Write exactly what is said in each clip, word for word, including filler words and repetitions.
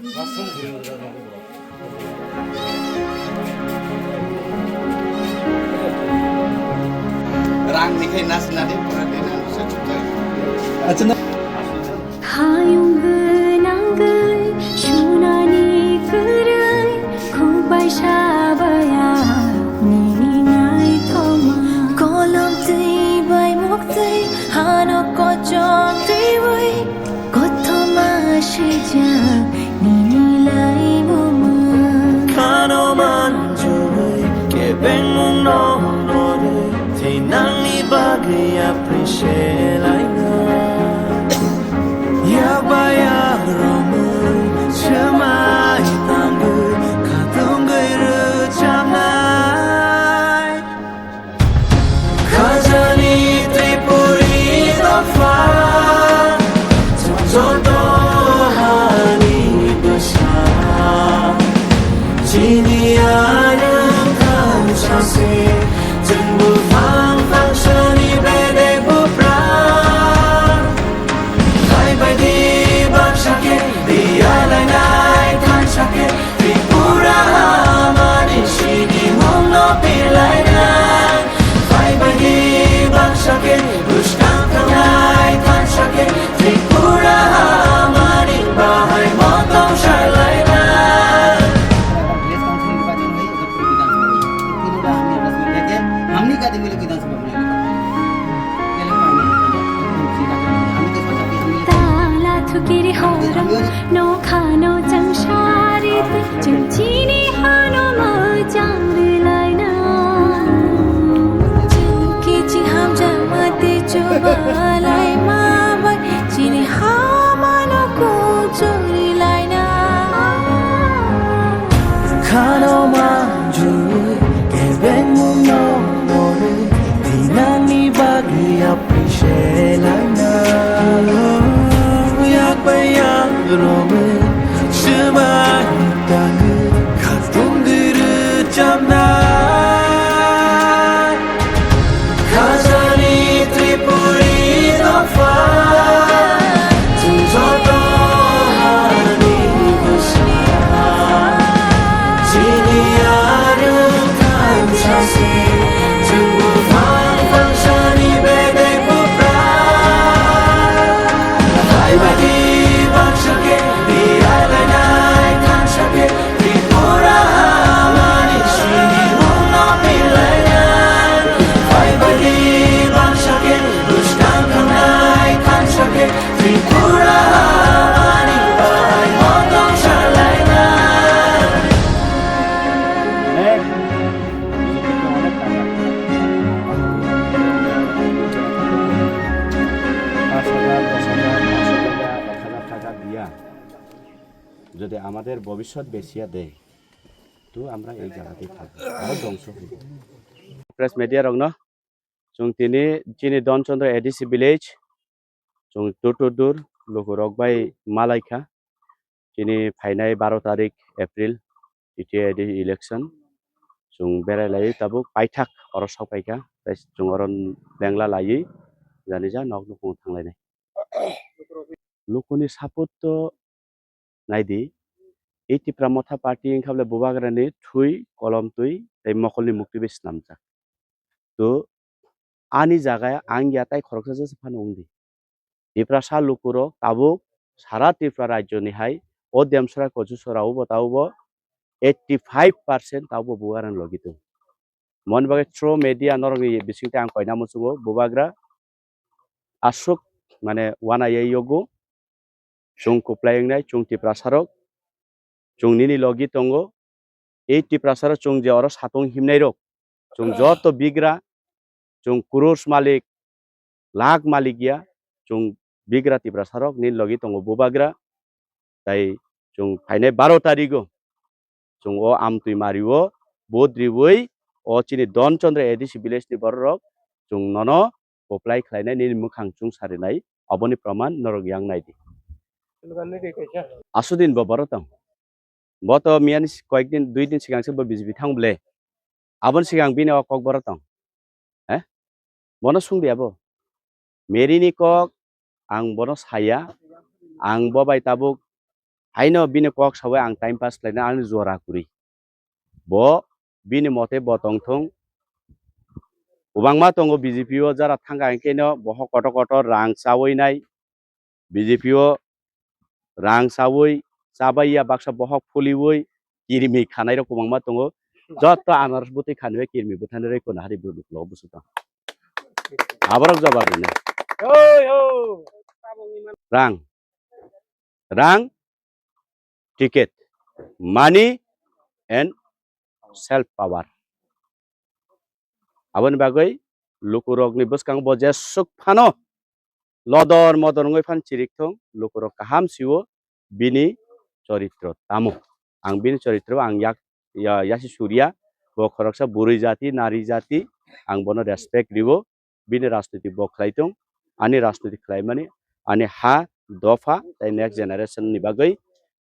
Rang ni khe nas nadi pura de na se chuta. Acha na. Hayung gwnang gwi sunani kwrwi, khuk bai sa baya nini naithoma. Kolom twi bai muk twi hano kochok twiwi, kothoma swijak nini laibuma. Khano manjui kebengmung no norwi, thinangni bagwi apri se laina. Yak bai yak romwi swmai tangwi, khatungwi rwchapnai. Khajani Tripuri dopha, joto hani bwsa. Chini arwng thansa se, chwngbo phang phangsani bedek bupra. Phaibaidi baksa khe, biyalainai thansa khe, Tripura hamani sinimung no pilainai. Phaibaidi baksa khe, bwskang thangnai thansa khe, Tripura hamani bahai motong salainai. Village council নির্বাচন হয়ে এবার পুরো বিধানসভা হলো। তিনবার আমি আপনার সঙ্গে দেখে, আপনি কাদের মিলে বিধানসভা Tala thukiri horo, no khano chang sari, chang chini hano mo chang rilai na. Chini kichi ham jang mate chuba lai ma bai, chini hamano ko churi lai na. Khano manjui, kebengmung no norwi, thinangni bagwi apri se laina. Yak bai yak romwi, swmai tangwi, khatungwi rwchapnai. Khajani Tripuri dopha, chwng joto hani bwsa. Chini arwng thansa se, chwng buphang phangsani bedek bupra. Phaibadi baksa khe, biyalainai thansa khe, Tripura hamani sinimung no pilainai. Phaibadi baksa khe, bwskang thangnai thansa khe, Tripura hamani bahai motong salainai. অনেক, বিজেপিকে অনেক টাকা। পাঁচ হাজার, দশ হাজার, পাঁচশো টাকা, এক হাজার টাকা দিয়া যদি আমাদের ভবিষ্যৎ বেচিয়া দেয়, তো আমরা এই জায়গাতেই থাকবো, আরো ধ্বংস হইব। Press media rokno chwng tini chini Don Chandra A D C village chwng dur dur dur lukurok bai malaikha. Chini phainai baro tarik April, T T A D election chwng berai lai tabuk paithak oro sok paikha, tei chwng oro bengla laiwi jani ja nok nukhung thanglainai. Lukuni support to naidi, ei Tipra Motha Party wngkha bole Bubagrani thui, kolom twi tei mokolni mukti bai snamjak. To ani jaga ang ya tai khoroksa jesa phano wngdi. Tiprasa lukurok tabuk sara Tripura rajyoni hai o Demsora Kochusora o bo tabuk bo eighty five percent tabuk bo Bubagrani logi tongo. Moni bagwi through media norokni bisingtwi ang koina muchungo Bubagra aswk mane uanaiwi yogo. Chwng kwplai wngnai, chwng Tiprasarok, chwng nini logi tongo. Ei Tiprasarok chwng je oro satung himnairok, chwng joto bigra, chwng crores malik, lakh malik ya, chwng bigra Tiprasarok nini logi tongo Bubagra. Tai chwng phainai baro tarigo chwng o amtwi mario vote riwi o chini Don Chandra A D C village ni bororok chwng nono apply khlainai nini mwkhang chwng sarinai, oboni proman norok yang naidi. Asudin bo boro tong. Bo to miyani si-, koyek din, dui din sigang se bo B J P thang bole. Aboni sigang bini o kok boro tong. He? Bono sungdi abo. Mary ni kok ang bono saya. Ang bo bai tabuk Haino bini kok sawi ang time pass khlaina ani jora kwrwi. Bo bini mote bo tongthung. Kwbangma tongo B J P o jara thangkha hwnkhe no bohok kotor kotor rang chawi nai. B J P o rang chawi, chabaiya baksa bohok phuliwi, kirimi khanairok kwbangma tongo. Jotto anaros bwtwi khaniwi kirimi bwthanirwi kono hari bwrwi bwkhulo bwswk tong. Aborok jobab rwnai. Rang. Rang, ticket, money and self power. Aboni bagwi lukurokni bwskango bo jeswk phano lodor modor wngwi phan chirik thung, lukurok kaham sio bini choritro tamo. Ang bini choritro ang yak, ya, yasi surya, bo khoroksa bwrwi jati, nari jati, ang bono respect riwo, bini rajniti bo khlai thung, ani rajniti khlaimani, ani ha, dopha, tei next generation ni bagwi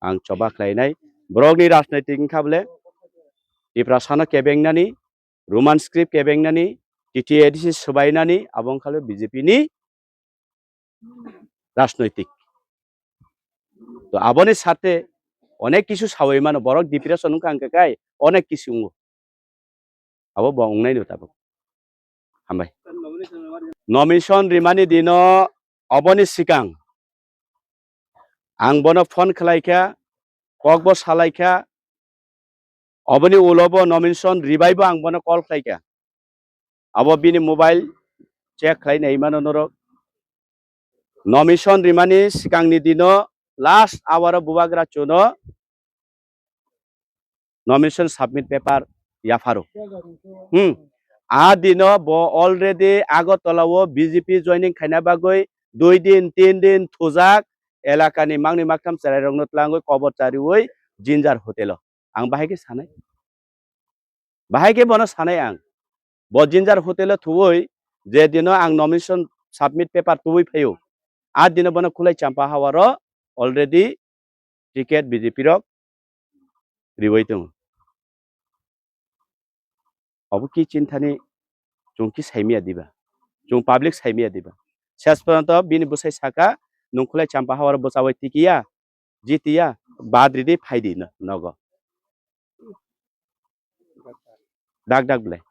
ang choba khlainai. Borokni rajniti wngkha bole Tiprasano kebengnani, Roman script kebengnani, T T A D C swbainani, abo wngkha le B J P ni rajnoitik. To aboni sate onek kisu sawi mano, borok depression wngkha hwnkhe kai onek kisu wngo. Abo bo wngnai no tabuk. Hambai. Nomination rimani dino oboni sikang ang bono phone khlai kha, kok bo salai kha, oboni ulo bo nomination ribai bo ang bono call khlai kha. Abo bini mobile check khlai nai mano norok. Nomination rimani sikangni dino last hour o bubagra chuno nomination submit paper yapharo. Hmm. A dino bo already Agartala o B J P joining khaina bagwi dui din, tin din thujak, elakani mangni maktham chwrairokno tlangwi kobor chariwi Ginger Hotel o. Ang bahai khe sanai. Bahai khe bono sanai ang. Bo Ginger Hotel o thuwi je dino ang nomination submit paper tubui phaio. A dino bono Khulai Champa Hawaro already ticket B J P rok riwi tongo. Obo ki chinthani chwng ki saimaya diba? Chwng public saimaya diba? Ses porjonto bini bwsai saka, "Nwng Khulai Champa Hawaro bwchawi tikiya, jitiya, bad ridi phaidi no-, nogo." Dak dak belai.